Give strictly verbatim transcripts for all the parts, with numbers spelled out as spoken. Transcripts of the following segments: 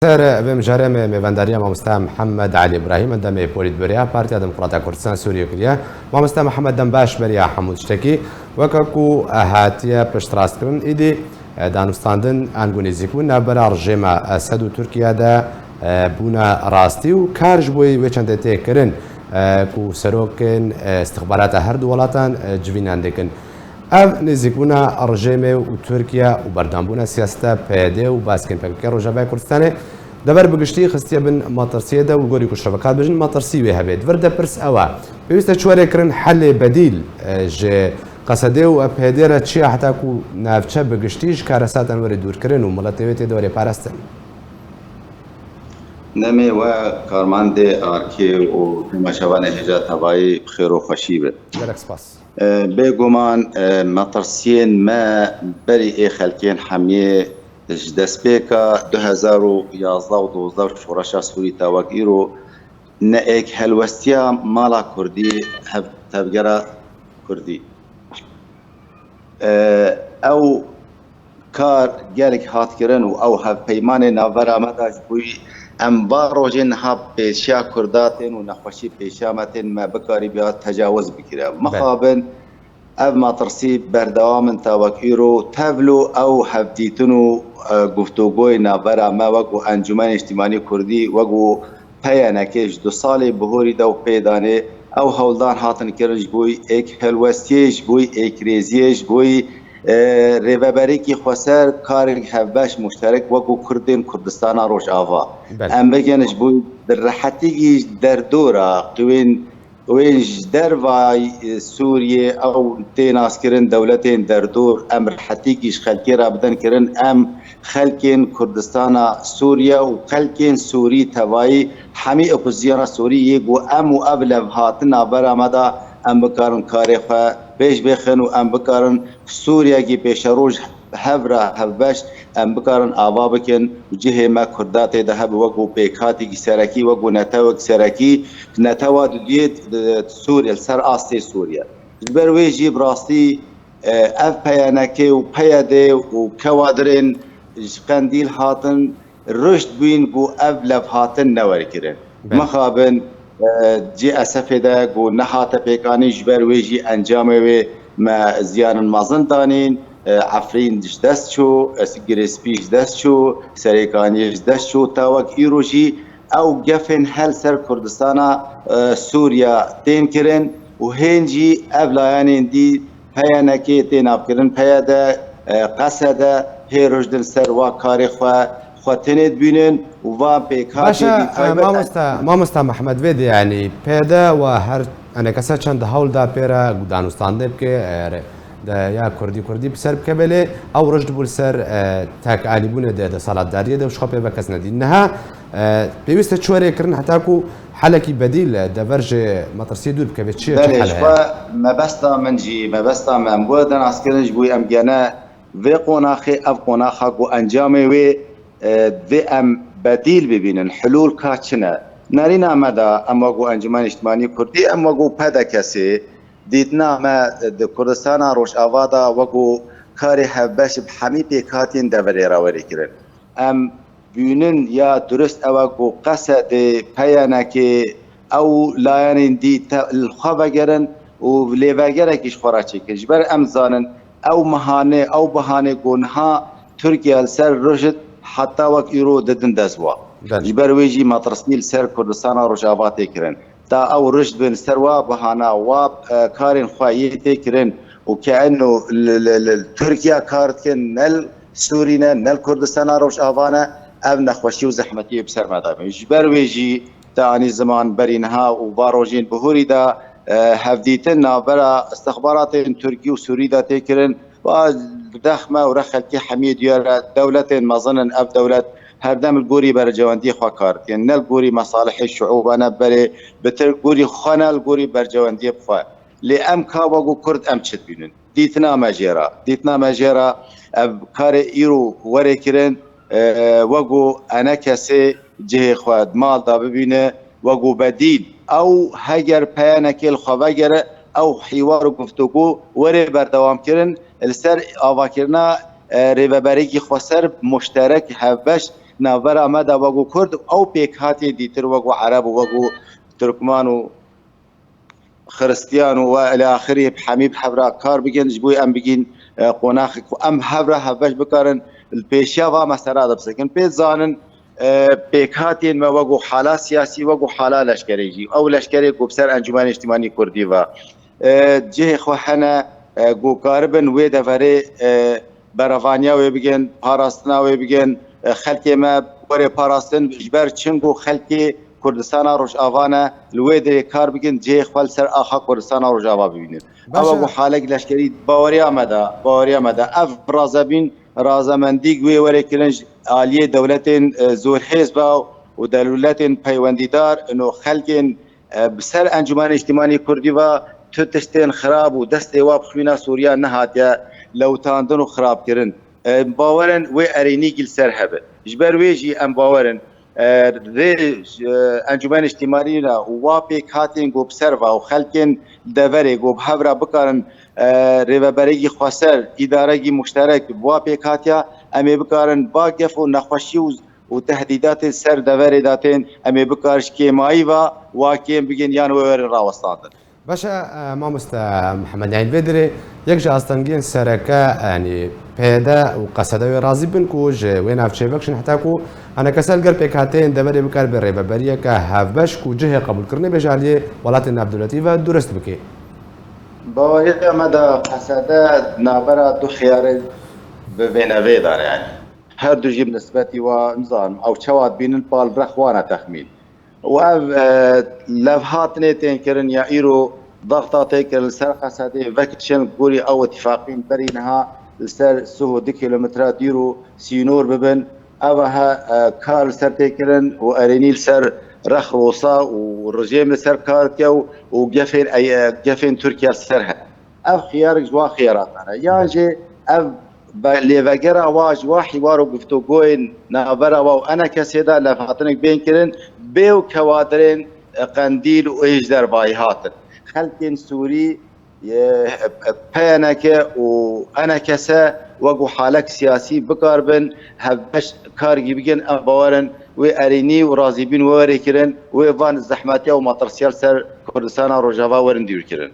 Ser vê mijarê me mêvendariya mamoste Mihemed Elî Îbrahîm, endamê Polîtbûroya Partiya Demokrata Kurdistan Sûriyê kiriye. Mamoste Mihemed, dem baş beriya hemû tiştekî. Weke ku hatiye piştrastkirin, îdî, e, danûstandin ango nêzîkbûn navbera rejêma Esed û Tirkiye de, e, bûne rastî û kar ji bo wê çendê tê kirin, e, ku serokên, e, istixbarata her du welatan, e, civînan dikin. Ev nêzîkbûna rejêmê û Tirkiye û berdambûna siyaseta P Y D û baskên P K K Rojavayê Kurdistanê, dever bi giştî xistiye bin metirsiyê de û gorî ku şevekar bijin metirsî wê hebe. Di vir de pirs ew e, pêwîst e çi were kirin helê bedîl, e, ji Qesedê û P Y D re çi ye heta ku navçe bi giştî ji karesatan were dûrkirin û miletê wê tê de were parastin? Demê we karmandê Arkê û temaşevanê hêja tevayî bi xêr û xweşî be. Gelek spas. E, bêguman, e, metirsiyên me berî ê xelkên hemiyê ji destpêka du hezar û yazdeh û dozdeh şoreşa Sûrî ta wek îro ne êk helwestiya mala Kurdî, hev-, tevgera Kurdî. E, ew kar gelek hat kirin û ew hevpeymanê navbera me de ji bo em va rojên niha pêşiya Kurda tên û nexweşî pêşiya me tên, me bikarî biya tecawuz bikire. Belê. Mixabin ev metirsî berdewam in ta wek îro, tevlo ew hevdîtin û, e, guftûgoyê navbera me wek û Encûmenê Niştimanî Kurdî, wek û P Y N K ji du salê bihorî de û pê danê ew hewldan hatin kirin ji bo êk helwestiyê, ji bo êkrêziyê, ji bo, e, rêveberêkî xweser, karek hevbeş muşterek wek û Kurdên Kurdistana Rojava. Belê. Em bikin ji bo di rehetîkî ji derdora qewên wên ji dervayî, e, Sûriyê ew tê naskirin dewletên derdor, em rehetîkî ji xelkê re bidin kirin, em xelkên Kurdistana Sûriye û xelkên Sûrî tevayî hemî opozîsyona Sûrî yê ku em û ev levhatina bera me de em bikarin karê xwe pêş bêxin û em bikarin Sûriyekî pêşeroj hev re hevbeş em bikarin ava bikin û cihê me Kurda tê de hebe wekû pêkhatîkî serekî, wekû netewek serekî, netewa duduyê di Sûriye, li ser astê Sûriye. Ji ber wê jî bi rastî, e, ev P Y N K û P Y D û kewadirên ji Qendîl hatin, ruşt bûyîn ku ev levhatin newerkirin. Belê. Mixabin, e, cê Esefê de ku nehate pêkanîn, ji ber wê jî encamê wê me ziyanin mezin danîn, e, Efrîn ji dest çû, e, Girê Spî ji dest çû, Serêkaniyê ji dest çû, ta wek îro jî ew gefên hel ser Kurdistana, e, Sûriya tên kirin û hên jî ev layanên dî P Y N K tê navkirin, P Y D, e, Qesede, hê rujdin ser wa karê xwe, xwe tenê dibînin û van pêkhatê Baş e, dî e, taybet mamosta, mamosta Mehmed, vê de, yanî, P Y D wa her enekese çend hewl da pê re ku danûstandê bike, e, re-, de ya kurdî kurdî bi ser bike belê, ew ruj dibû li ser, e, tek alîbûnê de, de salatdariyê de û ji xwe pê ve kes nedî. Niha, e, pêwîst e çi were kirin heta ku helekî bedîl, e, dever ji metirsiyê dûr bikeve. Çi ye, çi Belê, hel ji heye? Xwe mebesta min jî, mebesta me em bo de naskirin ji bo em gene vê qonaxê, ev qonaxa ku encamê wê, e, vê em bedîl bibînin, hilûl ka çi ne? Nerîna me de em wekû Encûmenê Niştimanî Kurdî, em wekû P D K S'ê, dîtina me di Kurdistana Rojava de wekû karê hevbeş bi hemî pêkhatiyên deverê re were kirin. Em bînin ya durist ew e ku Qesedê, P Y N K'ê, ew layanên dî te-, li xwe vegerin û lêvegerekî ji xwe re çêkin. Ji ber em zanin ew mihane, ew bihanê ku niha Tirkiye li ser rojit heta wek îro didin dest wa. Belê. Ji ber wê jî metirsî li ser Kurdistana Rojava tê kirin. Ta ew roj bin ser wa bihana, wa, e, karên xwe yê tê kirin û ke eno li, li, li Tirkiye kar dikin, ne li Sûrî ne, ne li Kurdistana Rojava ne, ev nexweşî û zehmetiyê bi ser me de bin. Ji ber wê jî te anî ziman berî niha û va rojên bihurî de, e, hevdîtin navbera istixbaratên Tirkî û Sûrî de tê kirin. Va rex me û rex xelkê hemiyê diyar e, dewletên mezin in, ev dewlet herdem li gorî berjewendiyê xwe kar dikin. Ne li gorî mesalihê şiûba ne berê, bi tir gorî xwe ne li gorî berjewendiyê bi xwe. Lê em ka wekû Kurd em çi dibînin? Dîtina me jê re. Dîtina me jê re ev karê îro were kirin, e, wekû enekesê cihê xwe di mal de bibîne, wekû bedîl. Ew heger P Y N K li xwe vegere, ew hîwar û guftûgû were berdewam kirin, li ser avakirina, e, rêveberêkî xweser muşterek hevbeş navbera me de wek û Kurd, ew pêkhatiyên dîtir wek û Ereb û wek û Tirkman û Xiristiyan û we ilê axirî hemî bi hev re kar bikin, ji bo em bigîn, e, qonaxek ku em hev re hevbeş bikarin, li pêşiya va mesela de bisekin. Pê zanin, e, pêkhatiyên me wek û hala siyasî, wek û hala leşkerê jî. Ew leşkerê ku bi ser Encûmenê Niştimanî Kurdî ve, e, cihê xwe hene, e, ku karibin wê deverê, e, berevaniya wê bikin, parastina wê bikin, e, xelkê me were parastin, ji ber çi ku xelkê Kurdistana Rojava ne, li wê derê kar bikin, cihê xwe li ser axa Kurdistana Rojava bibînin. Baş Ew e. ku halek leşkerî baweriya me de, baweriya me de ev razebîn, razemendî wê were kirin ji aliyê dewletên, e, zorhêz be û dewletên peywendîdar, ino xelkên, e, bi ser Encûmenê Niştimanî Kurdî ve tu tiştên xirab û destê wa bi xwîna Sûriya nehatiye lewtandin û xirabkirin. E, bawerin wê erênî gil ser hebe. Ji ber wê jî em bawerin, e, rê, e, Encûmenê Niştimanî re û wa pêkhatên ku bi ser ve û xelkên deverê ku bi hev re bikarin, e, rêveberekî xweser, îdarekî muşterek bi wa pêkhatiya, em ê bikarin ba gef û nexweşî û û tehdîdatên ser deverê de tên, em ê bikar ji kêmayî ve wa kêm bigin yan wê werin rawestandin. Baş e, e, mamoste Mihemed, yanî vê dirê yek ji astengiyên sereke, yanî P Y D û Qesede wê razî bin ku ji wê navçeyê vekişin heta ku enekese li gel pêkhateyên deverê bikaribe rêveberiyeke hevbeş ku cihê qebûlkirinê bê ji aliyê welatên navdewletî ve durist bike. Baweriya me de Qesede navbera du xiyarê bi vênevê de ne, yanî. Her du jî bi nisbetî wa, nizanim, ew çawa dibînin, pal rex wan e texmîn. Û ev, e, levhatinê tên kirin ya îro daxta tê kirin li ser Qesedê vekişin gorî ew îtîfaqîn berî niha li ser sih û du kîlometre dûr û sînor bibin. Ev he, e, kar li ser tê kirin û erênî li ser rex rosa û rejîm li ser kar dike û, û gefên, e, gefên Tirkiye li ser he. Ev xiyarek ji wan xiyaratan e. Yan jî ev be-, lêvegera wa ji wa hîwar û guftûgoyên navbera wa û enekesê de levhatinek bên kirin, bê û kewadirên, e, Qendîl û êj dervayî hatin. Xelkên Sûrî, e, P Y N K û enekese wek û halek siyasî bikarbin, hevbeş kargî bikin, em bawerin wê erênî û razîbîn werê kirin, wê van zehmetiya û matirsiya li ser Kurdistana Rojava werin dûr kirin.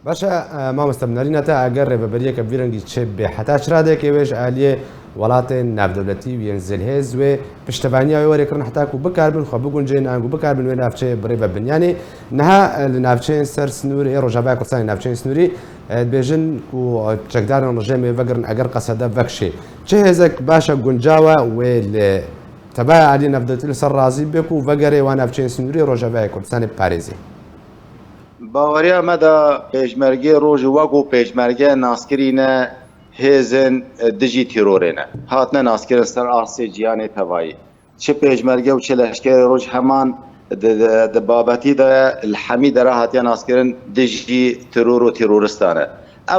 Baş e, e, mamoste, binarîna te eger rêveberiyeke vî rengî çêbibe, heta çi radeyekê wê ji aliyê welatên navdewletî û yên zilhêz wê piştevaniya wê were kirin heta ku bikaribin xwe biguncên an ku bikaribin wê navçeyê bi rê ve bin? Yanî niha, e, li navçeyên ser sinûr ê Rojavaya Kurdistanê, navçeyên sinûrî, e, dibêjin ku çekdarên rejêmê vegirin eger Qesede vekişê. Çi hêzek baş e guncaw e wê li tevaya aliyê navdewletî li ser razî bibe ku vegerê wan navçeyên sinûrî ê Rojavaya Kurdistanê biparêzê? Baweriya me de pêşmergê roj wek û pêşmerge naskirî ne hêzên, e, dijî terorê ne. Hatine naskirin ser arsê cîhanê tevayî. Çi pêşmerge û çi leşkerê roj heman di, di, di babetî de ye, li hemî dera hatiye naskirin dijî teror û teroristan e.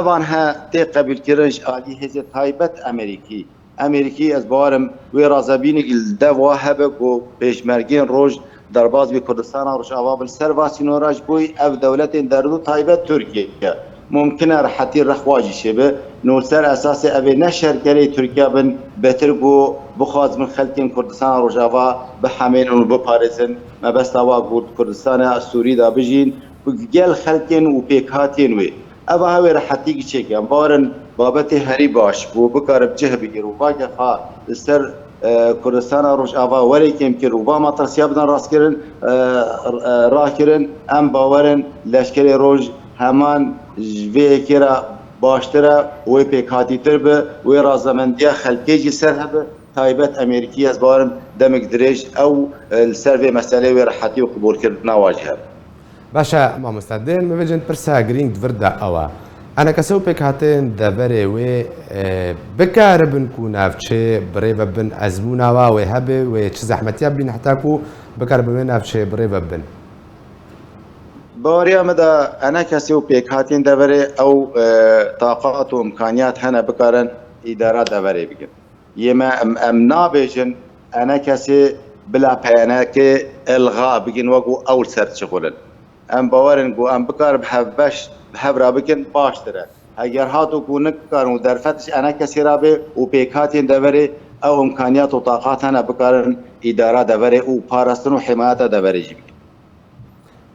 Evan he tê qebûlkirin ji alî hêzê taybet Amerîkî. Amerîkî, ez bawerim wê razebînekî li dev wa hebe ku pêşmergên roj derbaz bi Kurdistana Rojava bin ser va sînora ji bo ev dewletên derû taybet Tirkiye. Mumkin e rehetî rexwa jî çêbe. No li ser esasê ev ê ne şerkerê Tirkiye bin, betir ku bixwazin xelkên Kurdistana Rojava bihemênin û biparêzin. Mebesta wa ku Kurdistana Sûrî de bijîn, ku gel xelkên û pêkhatiyên wê. Eva hewê rehetîkî çêke. Em bawerin babetê herî baş bû, bikare bi cih bigir û va gefa li ser, e, Kurdistana Rojava were kêmkir û va matirsiya bidan rastkirin, e, e, rakirin. Em bawerin leşkerê roj heman ji vê yekê re baştir e, wê pêkhatîtir bi, wê razemendiya xelkê jî ser hebe. Taybet Amerîkî, ez bawerim demek dirêj ew, e, li ser vê meselê wê rehetî û qibûlkirina wa jî hebe. Baş e, mamoste, dê min bêjin pirsa girîng di vir de ew e. Enekese û pêkhateyên deverê wê, e, bikaribin ku navçeyê bi rê ve bin, ezmûna wa wê hebe, wê çi zehmetiya bîn heta ku bikaribin wê navçeyê bi rê ve bin? Baweriya me de enekesê û pêkhateyên deverê ew, e, taqat û imkaniyat hene bikarin îdara deverê bikin. Yê me em, em nabêjin enekesê bila P Y N K ilga bikin wek û ew li ser dişixulin. Em bawerin ku em bikar bi hevbeş, bi hev re bikin baştir e. Heger hato ku nikarin û derfet ji enekesê re bê û pêkhatên deverê ew imkaniyat û taqat hene bikarin îdara deverê û parastin û himayeta deverê jî bikin.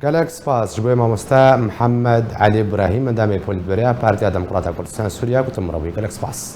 Gelek spas ji bo mamoste Mihemed Elî Brahîm, endamê polîtbüroya Partiya Demokrata Kurdistan Sûriye, gotin mirov bî. Gelek spas.